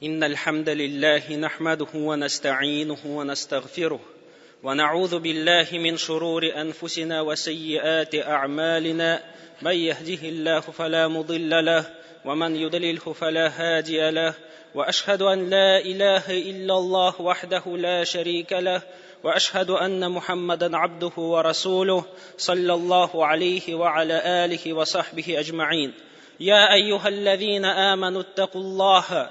إن الحمد لله نحمده ونستعينه ونستغفره ونعوذ بالله من شرور أنفسنا وسيئات أعمالنا، من يهده الله فلا مضل له ومن يضلله فلا هادي له، وأشهد أن لا إله إلا الله وحده لا شريك له، وأشهد أن محمدا عبده ورسوله صلى الله عليه وعلى آله وصحبه أجمعين. يا أيها الذين آمنوا اتقوا الله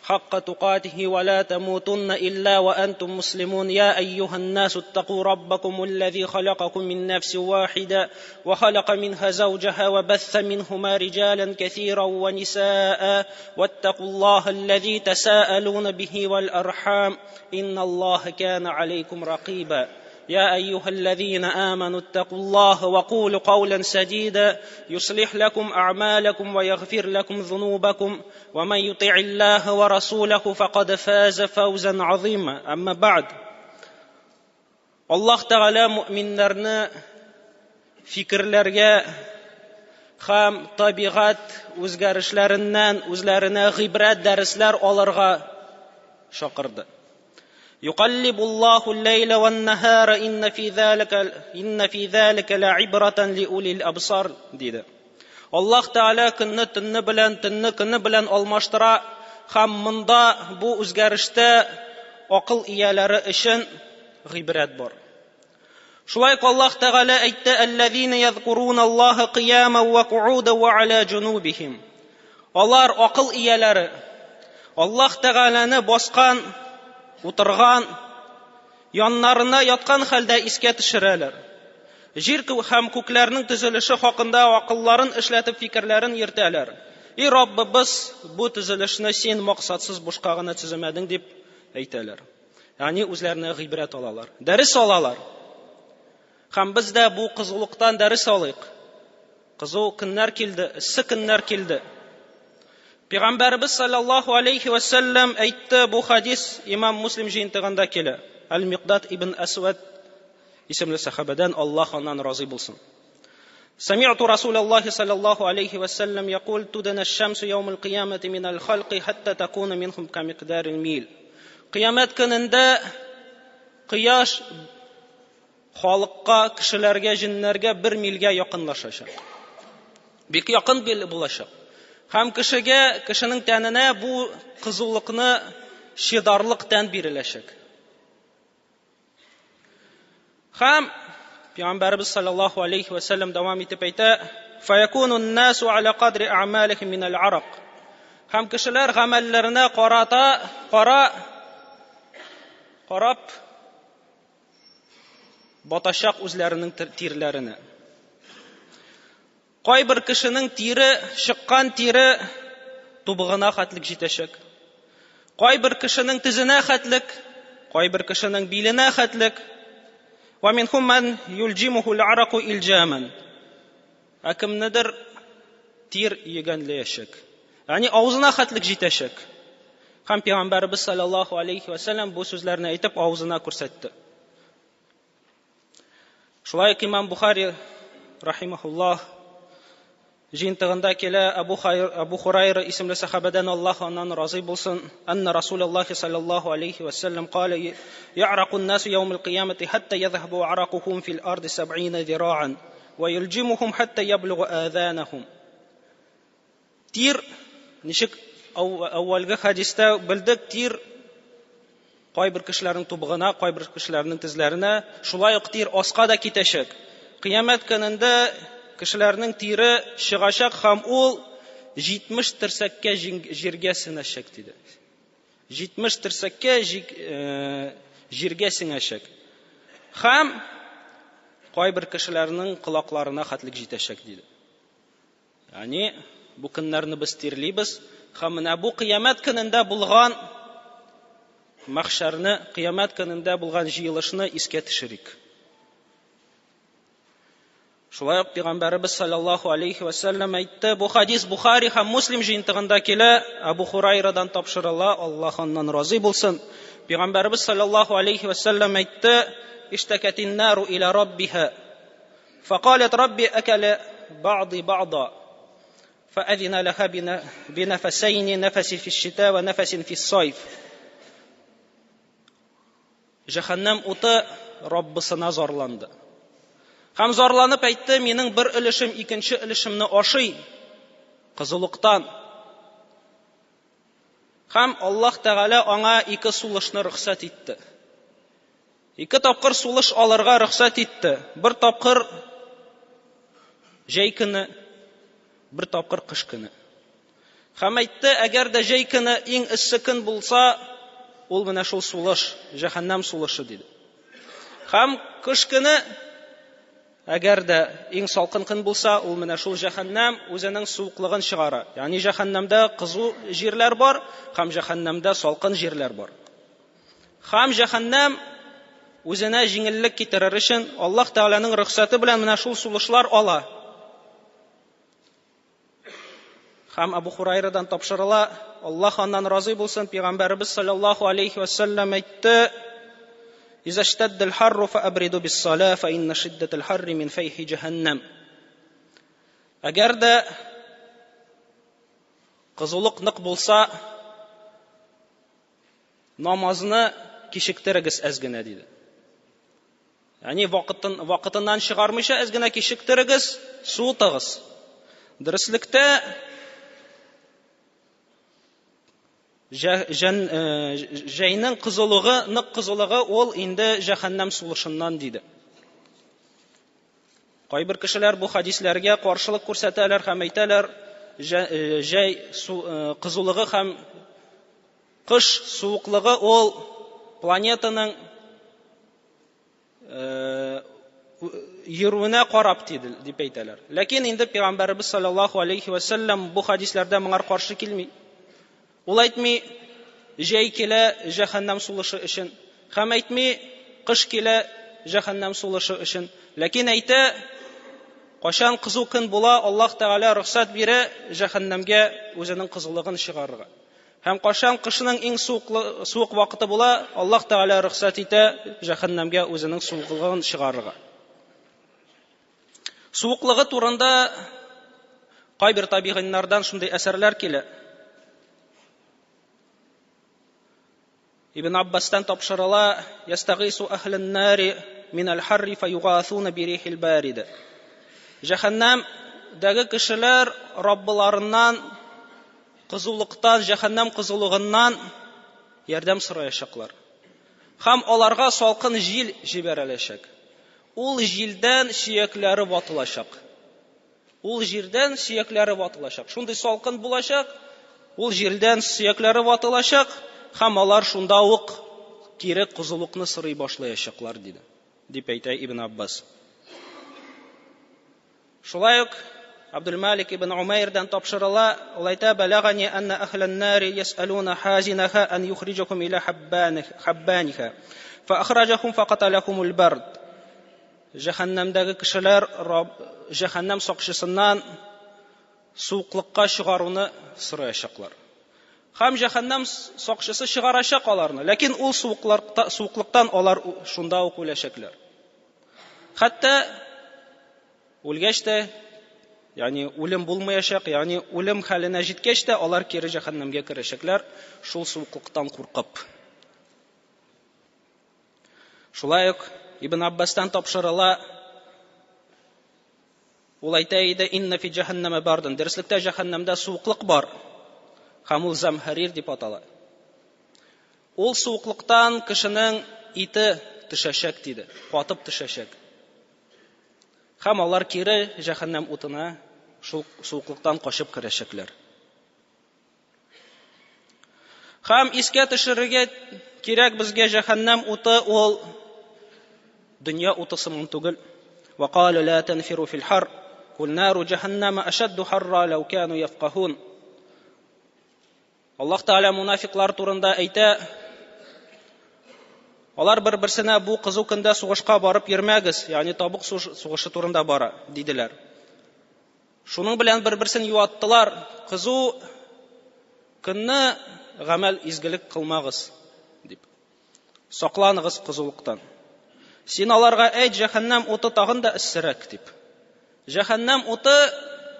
حق تقاته ولا تموتن إلا وأنتم مسلمون. يا أيها الناس اتقوا ربكم الذي خلقكم من نفس واحدة وخلق منها زوجها وبث منهما رجالا كثيرا ونساء، واتقوا الله الذي تساءلون به والأرحام إن الله كان عليكم رقيبا. يا أيها الذين آمنوا اتقوا الله وقولوا قولا سديدا يصلح لكم أعمالكم ويغفر لكم ذنوبكم، ومن يطع الله ورسوله فقد فاز فوزا عظيما. أما بعد، Аллаһ Тәгалә мөэминнәрне фикерләргә һәм табигать үзгәрешләреннән үзләренә гыйбрәт дәресләр алырга чакырды. يقلب الله الليل والنهار إن في ذلك لعبرة لأولي الأبصار диде. Аллаһ Тәгалә көнне төнне белән, төнне көне белән алмаштыра һәм монда бу үзгәрештә акыл ияләре өчен гыйбрәт бар. Шулай ук Аллаһ Тәгалә әйтте: "Аллазина язкуруна Аллаһа кыяман ва куудан ва аля җунубихим". Алар акыл ияләре Аллаһ Тәгаләне баскан, утырган, яннарына яткан хәлдә искә төшерәләр. Җир һәм күкләрнең төзелеше хакында акылларын эшләтеп фикерләрен йөртәләр. И Раббыбыз, бу төзелешне син максатсыз бушка гына төземәдең дип әйтәләр. Ягъни үзләренә гыйбрәт алалар, дәрес алалар. Һәм без дә бу кызулыктан дәрес алыйк. Кызу көннәр килде, эссе көннәр килде. Пәйгамбәребез саллаллаһу алейхи ва сәлләм әйтте, бу хадис Имам Муслим җыентыгында килә. Аль-Микдад ибн Асвад исемле сахабадан, Аллаһ аннан разый булсын. سمعت رسول الله صلى الله عليه وسلم يقول: تدنى الشمس يوم القيامة من الخلق حتى تكون منهم كمقدار الميل. Кыямәт көнендә кояш халыкка, кешеләргә, җеннәргә бер мильгә якынлашачак. Бик якын булачак. Һәм кешегә, кешенең тәненә бу кызулыкны чыдарлык тән биреләчәк. Һәм Пәйгамбәребез саллаллаһу алейхи ва сәлләм дәвам итеп әйтә: "Фаякуну an-насу аля кадри а'малихим мин ал-арак". Һәм кешеләр гамәлләренә карата кара карап батачак үзләренең тирләренә. Кайбер кешенең тире, чыккан тире тубыгына хәтлек җитәчәк. Кайбер кешенең тезенә хәтлек, кайбер кешенең биленә хәтлек. Ва минхум ман юлҗимуху ал-араку илҗаман. Ә кемнедер тир йөгәнләячәк. Ягъни авызына хәтлек җитәчәк. Һәм Пәйгамбәребез саллаллаһу алейхи ва сәлләм бу сүзләрне әйтеп авызына күрсәтте. Шулай ук Имам Бухари рахимахуллах җыентыгында килә Абу Хайр, Абу Хурайра исемле сахабадан, Аллаһ аннан разый булсын: "Анна Расулаллахи саллаллаһу алейхи ва саллям قال: يعرق الناس يوم القيامة حتى يذهب عرقهم في الأرض 70 ذراعا ويلجمهم حتى يبلغ آذانهم". Тир ничек әүвәлге хадистә белдек, тир кайбер кешеләрнең тубыгына, кайбер кешеләрнең тезләренә, шулай ук тир аска да китәчәк. Кыямәт көнендә кешеләрнең тире чыгачак һәм ул 70 терсәккә җиргә сеңәчәк диде. 70 терсәккә җиргә сеңәчәк. Һәм кайбер кешеләрнең колакларына хәтлек җитәчәк диде. Ягъни бу көннәрне без тирлибез һәм менә бу кыямәт көнендә булган мәхшәрне, кыямәт көнендә булган җыелышны искә төшерик. Шулай ук Пәйгамбәребез саллаллаһу алейхи ва сәлләм әйтте, бу хадис Бухари һәм Муслим җыентыгында килә, Абу Хурайрадан тапшырыла, Аллаһ аннан разый булсын. Пәйгамбәребез саллаллаһу алейхи ва сәлләм әйтте: "Иштакатин нару иля раббиха. Фақалат рабби акала ба'ди ба'да. فأذن لها بنفسين نفس في الشتاء ونفس في الصيف. Җәһәннәм уты Раббысына зарланды. Һәм зарланып әйтте, минең бер өлешем икенче өлешемне ашый, кызулыктан. Һәм Аллаһ Тәгалә аңа ике сулышны рөхсәт итте. Ике тапкыр сулыш алырга рөхсәт итте. Бер тапкыр җәй көне, бер тапкыр кыш көне. Һәм әйтте, әгәр дә җәй көне иң эссе көн булса, ул менә шул сулыш, җәһәннәм сулышы диде. Һәм кыш көне, әгәр дә иң салкын көн булса, ул менә шул җәһәннәм үзенең суыклыгын чыгара. Ягъни җәһәннәмдә кызу җирләр бар, һәм җәһәннәмдә салкын җирләр бар. Һәм җәһәннәм үзенә җиңеллек китерер өчен Аллаһ Тәгаләнең рөхсәте белән менә шул сулышлар ала. Һәм Абу Хурайрадан тапшырыла, Аллаһ аннан разый булсын, пәйгамбәребез саллаллаһу алейхи ва саллям әйтте: "Иза иштаддал харру фа абриду бис-сала, фа инна шиддатал харри мин файхи җәһәннәм." Әгәр дә кызулык нык булса, намазны кичектерегез әз генә, диде. Ягъни вакытын, вакытыннан чыгармыйча әз генә кичектерегез, суытыгыз. Дөреслектә җәйнең кызулыгы, нык кызулыгы ул инде җәһәннәм сулышыннан диде. Кайбер кешеләр бу хадисләргә каршылык күрсәтәләр һәм әйтәләр, җәй кызулыгы һәм кыш суыклыгы ул планетаның йөрүенә карап диде, дип әйтәләр. Ләкин инде пәйгамбәребез саллаллаһу алейхи ва саллям бу хадисләрдә моңар каршы килми. Ул әйтми, җәй килә җәһәннәм сулышы өчен, һәм әйтми, кыш килә җәһәннәм сулышы өчен. Ләкин әйтә, кайчан кызу көн була, Аллаһ Тәгалә рөхсәт бирә җәһәннәмгә үзенең кызулыгын чыгарырга. Һәм кайчан кышның иң суык вакыты була, Аллаһ Тәгалә рөхсәт итә җәһәннәмгә үзенең суыклыгын чыгарырга. Суыклыгы турында кайбер табигыйннардан шундый әсәрләр килә. Ибн Аббастан тапшырыла, Ястагису әһлен нари мин аль-харри фаюгасуна бирихил барида. Җәһәннәмдәге кешеләр Раббыларыннан кызулыктан, җәһәннәм кызулыгыннан ярдәм сораячаклар. Һәм аларга салкын җил җибәреләчәк. Ул җилдән сөякләре ватылачак. Ул җирдән сөякләре ватылачак. Шундый салкын булачак, ул җирдән сөякләре ватылачак һәм алар шунда ук кире кызулыкны сорый башлаячаклар, диде. Дип әйтә Ибн Аббас. Шулай ук Абдул-Малик ибн Умайрдан тапшырыла, ул әйтә, «Балагани анна ахлан нари ясалуна хазинаха ан юхриджахум иля хаббаниха. Фа ахраджахум факаталахумул бард». Җәһәннәмдәге кешеләр җәһәннәм сакчысыннан суыклыкка чыгаруны сораячаклар. Һәм җәһәннәм сакчысы чыгарачак аларны, ләкин ул суыклыктан алар шунда ук үләчәкләр. Хәтта үлгәч тә, ягъни үлем булмаячак, ягъни үлем хәленә җиткәч тә алар кире җәһәннәмгә керәчәкләр, шул суыклыктан куркып. Шулай ук Ибн Аббастан тапшырыла, ул әйтә иде, инна фи җәһәннәмә бардын. Дөреслектә җәһәннәмдә суыклык бар. Һәм ул замһарир дип атала. Ул суыклыктан кешенең ите төшәчәк диде, катып төшәчәк. Һәм алар кире җәһәннәм утына шул суыклыктан качып керәчәкләр. Һәм искә төшерергә кирәк безгә җәһәннәм уты ул дөнья уты сыман түгел. Вакалу ла танфиру фил хар, кул нару җәһәннәмә ашадду харра лау кану яфкахун. Аллаһ Тәгалә мунафиклар турында әйтә, алар бер-берсенә бу кызу көндә сугышка барып йөрмәгез, ягъни Табук сугышы турында бара, диделәр. Шуның белән бер-берсен юаттылар, кызу көнне гамәл изгелек кылмагыз, дип. Сакланыгыз кызулыктан. Син аларга әйт, җәһәннәм уты тагын да эссерәк, дип. Җәһәннәм уты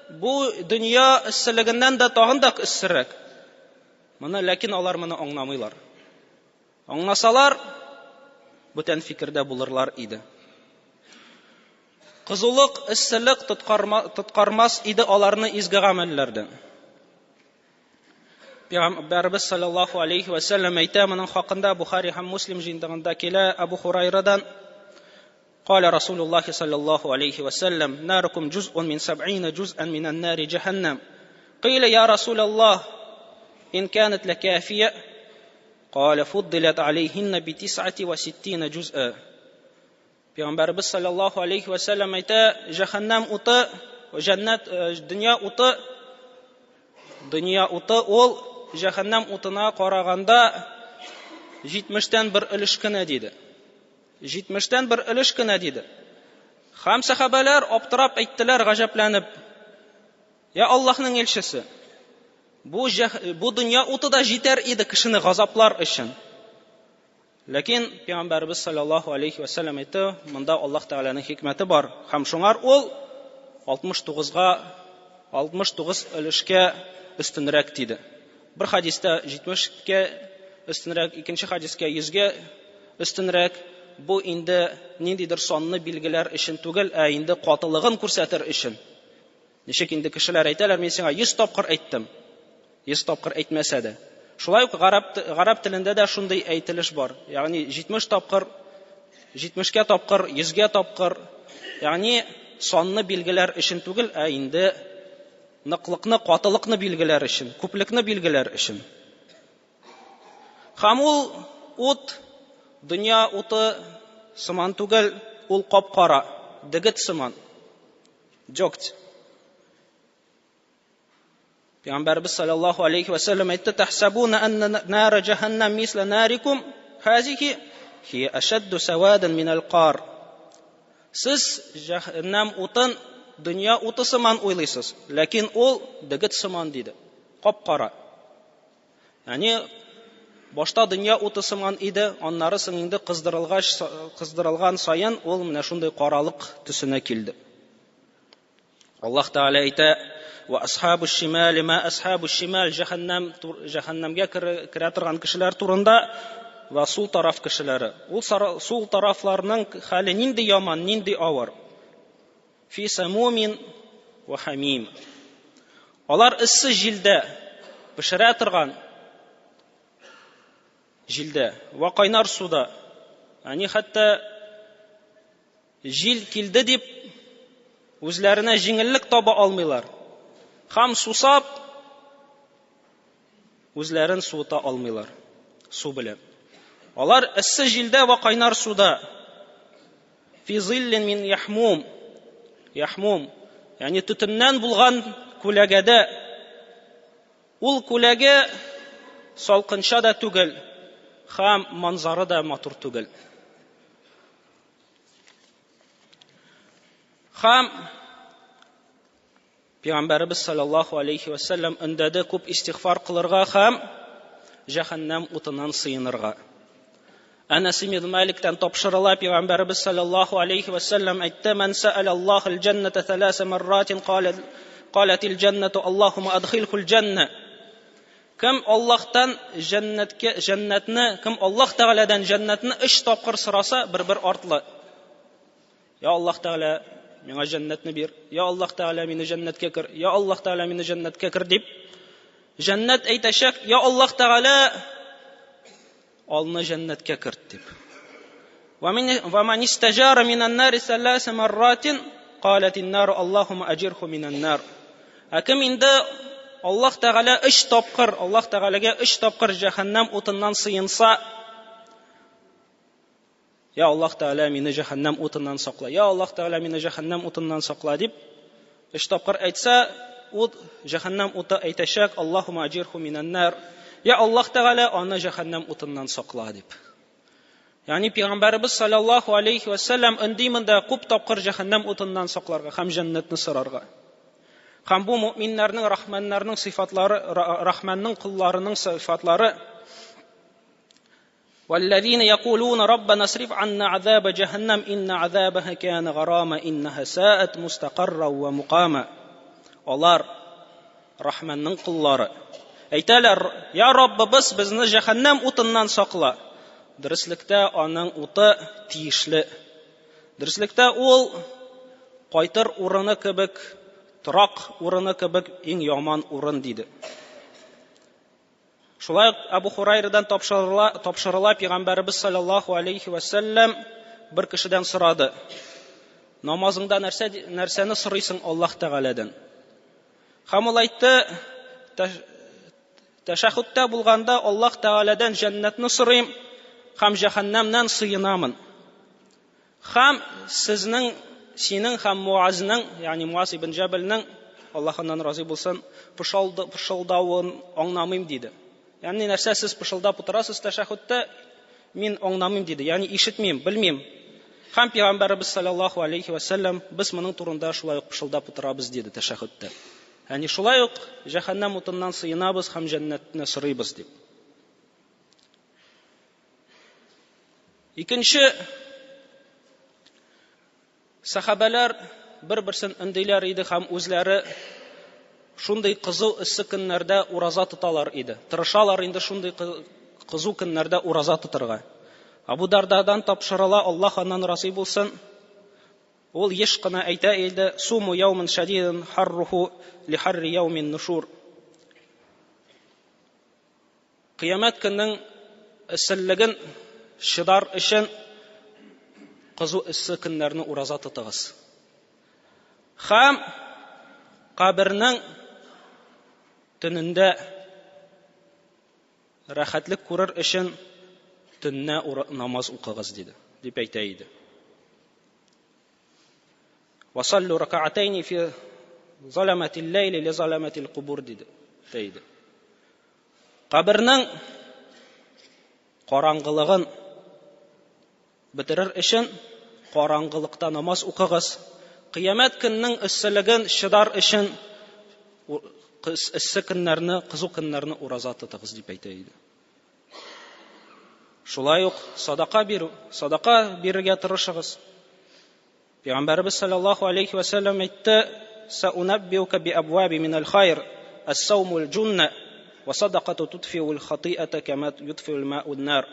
бу дөнья эсселегеннән дә тагын да эссерәк. Моны ләкин алар моны аңламыйлар. Аңласалар, бүтән фикердә булырлар иде. Кызулык, эсселек тоткармас иде аларны изге гамәлләрдән. Пәйгамбәрбез саллаллаһу алейхи ва сәлләм әйтә моның хакында Бухари һәм Муслим җыентыгында килә Абу Хурайрадан قال رسول الله صلى الله عليه وسلم ناركم جزء من سبعين جزءا من النار جهنم قيل يا رسول الله إن كانت لكافية قال فضلت عليهن بتسعة وستين جزءا Пәйгамбәребез саллаллаһу алейхи ва сәлләм әйтә, җәһәннәм уты, җәннәт, дөнья уты, дөнья уты ул җәһәннәм утына караганда 70-тән бер өлеш кенә диде. 70-тән бер өлеш кенә диде. Һәм сәхабәләр аптырап әйттеләр, гаҗәпләнеп, Я Аллаһның илчесе, бу, бу дөнья уты да җитәр иде кешене газаплар өчен. Ләкин Пәйгамбәребез саллаллаһу алейхи ва сәлләм әйтте, монда Аллаһ Тәгаләнең хикмәте бар. Һәм шуңар ул 69-га 69 өлешкә өстенрәк диде. Бер хадистә 70-кә өстенрәк, икенче хадискә 100-гә өстенрәк. Бу инде ниндидер санны билгеләр өчен түгел, ә инде катылыгын күрсәтер өчен. Ничек инде кешеләр әйтәләр, мин сиңа 100 тапкыр әйттем. 100 тапкыр әйтмәсә дә. Шулай ук гарәп, гарәп телендә дә шундый әйтелеш бар. Ягъни 70 тапкыр, 70-кә тапкыр, 100-гә тапкыр. Ягъни санны билгеләр өчен түгел, ә инде ныклыкны, катылыкны билгеләр өчен, күплекне билгеләр өчен. Һәм ул ут дөнья уты сыман түгел, ул кап-кара, дегет сыман. Дегть. Пәйгамбәрбез саллаллаһу алейхи ва сәлләм әйтте, "Тахсабуна анна нара җәһәннәм мисла нарикум хазихи хия ашадду савадан минал кар." Сез җәһәннәм утын дөнья уты сыман уйлыйсыз, ләкин ул дегет сыман диде. Кап-кара. Ягъни башта дөнья уты сыман иде, аннары соң инде кыздырылгач, кыздырылган саен ул менә шундый каралык төсенә килде. Аллаһ Тәгалә әйтә: "Ва асхабу шимали ма асхабу шимал" җәһәннәм җәһәннәмгә керә торган кешеләр турында ва сул тараф кешеләре. Ул сул тарафларның хәле нинди яман, нинди авыр. Фи самумин ва хамим. Алар эссе җилдә пешерә торган җилдә ва кайнар суда. Ягъни хәтта җил килде дип үзләренә җиңеллек таба алмыйлар. Һәм сусап үзләрен суыта алмыйлар су белән. Алар эссе җилдә ва кайнар суда. Фи зиллин мин яхмум. Яхмум, ягъни төтеннән булган күләгәдә. Ул күләгә салкынча да түгел, һәм манзары да матур түгел. Һәм Пәйгамбәребез саллаллаһу алейхи ва сәлләм өндәде күп истигъфар кылырга һәм җәһәннәм утыннан сыенырга. Әнәс ибн Маликтән тапшырыла, Пәйгамбәребез саллаллаһу алейхи ва сәлләм әйтте: "Ман сәәлә Аллаһул җәннәтә саласа марратин калат калатил җәннәту Аллаһумма адхилхул җәннә." Кем Аллаһтан җәннәткә җәннәтне, кем Аллаһ Тәгаләдән җәннәтне өч тапкыр сораса, бер-бер артлы. Я Аллаһ Тәгалә, миңа җәннәтне бир. Я Аллаһ Тәгалә, мине җәннәткә кер. Я Аллаһ Тәгалә, мине җәннәткә кер дип, җәннәт әйтәчәк, я Аллаһ Тәгалә, алны җәннәткә керт дип. Ва ман истажара минан нари саласа марратин قالت النار اللهم أجره من النار. Ә кем инде Аллаһ Тәгалә өч тапкыр, Аллаһ Тәгаләгә өч тапкыр җәһәннәм утыннан сыенса, Я Аллаһ Тәгалә, мине җәһәннәм утыннан сакла. Я Аллаһ Тәгалә, мине җәһәннәм утыннан сакла дип өч тапкыр әйтсә, ут җәһәннәм уты әйтәчәк, Аллаһума аҗирху минәннар. Я Аллаһ Тәгалә, аны җәһәннәм утыннан сакла дип. Ягъни Пәйгамбәребез саллаллаһу алейхи ва сәлләм өнди монда күп тапкыр җәһәннәм утыннан сакларга һәм җәннәтне сорарга. Һәм бу мөминнәрнең, рахманнарның сыйфатлары, рахманның колларының сыйфатлары. والذين يقولون ربنا اصرف عنا عذاب جهنم إن عذابها كان غراما إنها ساءت مستقرا ومقاما. Алар Рахманның коллары. Әйтәләр, я Раббыбыз, безне җәһәннәм утыннан сакла. Дөреслектә аның уты тиешле. Дөреслектә ул кайтыр урыны кебек, торак урыны кебек иң яман урын, диде. Шулай ук Абу Хурайрадан тапшырыла, тапшырыла пәйгамбәребез саллаллаһу алейхи ва сәлләм бер кешедән сорады. Намазыңда нәрсә нәрсәне сорыйсың Аллаһ Тәгаләдән? Һәм ул әйтте, тәшәһүдтә булганда Аллаһ Тәгаләдән җәннәтне сорыйм һәм җәһәннәмнән сыенамын. Һәм сезнең, синең һәм Муазның, ягъни Муаз ибн Җәбелнең, Аллаһ аннан разый булсын, пышылдавын аңламыйм, диде. Ягъни нәрсә сез пышылдап утырасыз тәшәһүдтә, мин аңламыйм, диде. Ягъни ишетмим, белмим. Һәм пәйгамбәребез саллаллаһу алейхи ва сәлләм, без моның турында шулай ук пышылдап утырабыз, диде тәшәһүдтә. Ягъни шулай ук җәһәннәм утыннан сыенабыз һәм җәннәтне сорыйбыз, дип. Икенче сахабәләр бер-берсен өндиләр иде һәм үзләре шундый кызу эссе көннәрдә ураза тоталар иде. Тырышалар инде шундый кызу көннәрдә ураза тотырга. Абу Дардадан тапшырыла, Аллаһ аннан разый булсын. Ул еш кына әйтә иде: "Суму яуман шадидан харруху лихарри яумин нушур". Кыямәт көннең эсселлеген чыдар өчен кызу эссе көннәрне ураза тотыгыз. Һәм кабернең төнендә рәхәтлек күрер өчен төннә намаз укыгыз, диде, дип әйтә иде. Васаллу ракаатайни фи заламатил ләйли ли заламатил кубур, диде, диде. Кабернең караңгылыгын бетерер өчен караңгылыкта намаз укыгыз. Кыямәт көннең эсселеген чыдар өчен эссе көннәрне, кызу көннәрне ураза тотыгыз, дип әйтә иде. Шулай ук садака бирү, садака бирергә тырышыгыз. Пәйгамбәребез саллаллаһу алейхи ва сәлләм әйтте: "Саунаббиука би абваби минал хайр, ас-саумул джунна ва садакату тутфиул хатиата кама ютфиул маун нар".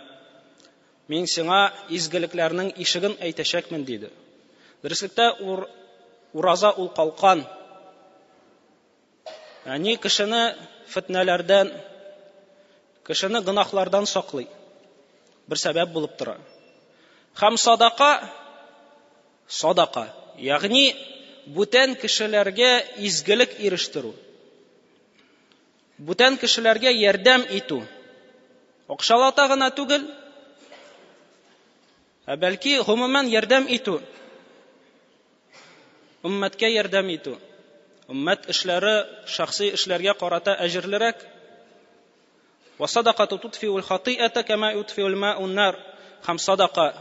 Мин сиңа изгелекләрнең ишеген әйтәчәкмен, диде. Дөреслектә ураза ул калкан. Ягъни кешене фитнәләрдән, кешене гөнаһлардан саклый. Бер сәбәп булып тора. Һәм садака, садака, ягъни бүтән кешеләргә изгелек ирештерү. Бүтән кешеләргә ярдәм итү. Акчалата гына түгел, ә бәлки гомумән ярдәм итү. Өммәткә ярдәм итү. Өммәт эшләре шәхси эшләргә карата әҗерлерәк. Ва садакату тутфиул хатиата кама ютфиул маун нар. Һәм садака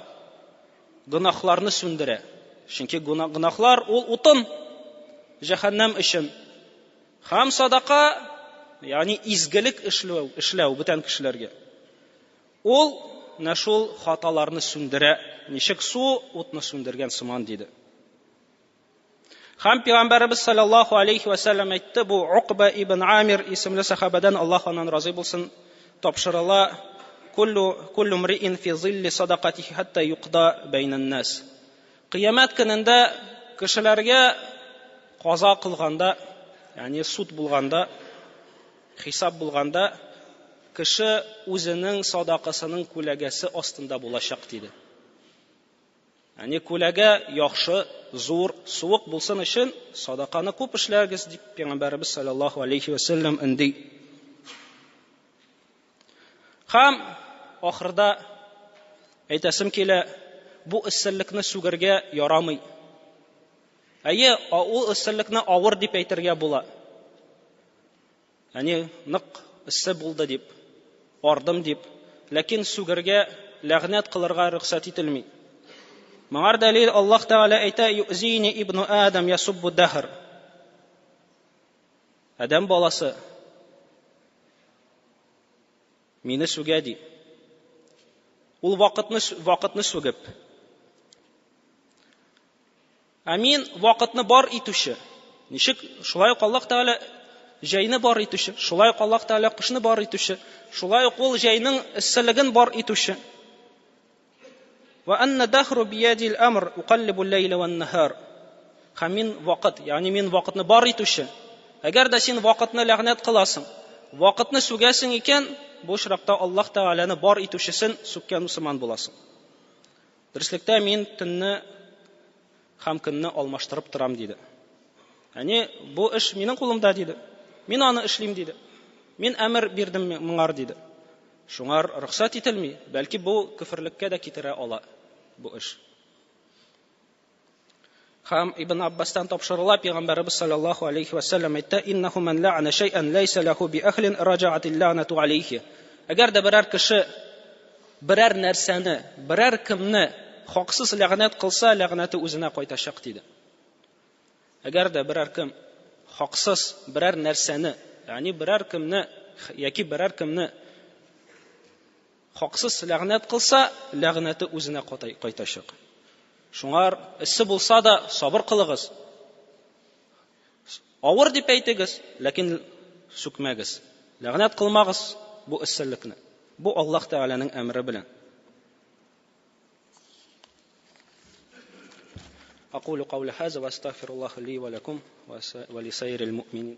гөнаһларны сүндерә. Чөнки гөнаһлар ул утын җәһәннәм өчен. Һәм садака, ягъни изгелек эшләү, эшләү бүтән кешеләргә. Ул менә шул хаталарны сүндерә, ничек су утны сүндергән сыман, диде. Һәм пәйгамбәребез саллаллаһу алейхи ва сәлләм әйтте, бу Укба ибн Амир исемле сахабадан, Аллаһ аннан разый булсын, тапшырыла: Куллу куллу мриин фи зилли садакатихи хатта юкда бәйнән нас. Кыямәт көнендә кешеләргә каза кылганда, ягъни суд булганда, Хисап булганда, кеше үзенең садакасының күләгәсе астында булачак, диде. Ягъни күләгә яхшы, зур, суык булсын өчен садаканы күп эшләгез, дип пәйгамбәребез саллаллаһу алейхи ва сәлләм өнди. Һәм ахырда әйтәсем килә, бу эсселлекне сүгергә ярамый. Әйе, ул эсселлекне авыр дип әйтергә була. Әни нык эссе булды дип, ардым дип, ләкин сүгергә, ләгънәт кылырга рөхсәт ителми. Моңар дәлил Аллаһ Тәгалә әйтә: "Юзини ибну Адам ясуббу дахр". Адәм баласы мине сүгә ди. Ул вакытны вакытны сүгеп. Ә мин вакытны бар итүче. Ничек шулай ук Аллаһ Тәгалә җәйне бар итүче, шулай ук Аллаһ Тәгалә кышны бар итүче, шулай ук ул җәйнең эсселеген бар итүче. Ва анна дахру биядил амр укаллибу ләйла ван нахар. Һәм мин вакыт, ягъни мин вакытны бар итүче. Әгәр дә син вакытны ләгънәт кыласың, вакытны сүгәсең икән, бу очракта Аллаһ Тәгаләне бар итүчесен сүккән мусульман буласың. Дөреслектә мин төнне һәм көнне алмаштырып торам, диде. Әни, бу эш минем кулымда, диде. Мин аны эшлим, диде. Мин әмер бирдем моңар, диде. Шуңар рөхсәт ителми, бәлки бу көферлеккә дә китерә ала бу эш. Һәм Ибн Аббастан тапшырыла, пәйгамбәребез саллаллаһу алейхи ва саллям әйтте: "Иннаху ман лa'ана шай'ан лайса лаху би ахлин раджаат лa'нату алейхи". Әгәр дә берәр кеше берәр нәрсәне, берәр кемне хаксыз ләгънәт кылса, ләгънәте үзенә кайтачак, диде. Әгәр дә берәр кем хаксыз берәр нәрсәне, ягъни берәр кемне яки берәр кемне хаксыз ләгънәт кылса, ләгънәте үзенә кайтачак. Шуңар эссе булса да сабыр кылыгыз. Авыр дип әйтегез, ләкин сүкмәгез. Ләгънәт кылмагыз бу эсселекне. Бу Аллаһ Тәгаләнең әмере белән. أقول قول هذا وأستغفر الله لي ولكم ولسائر المؤمنين.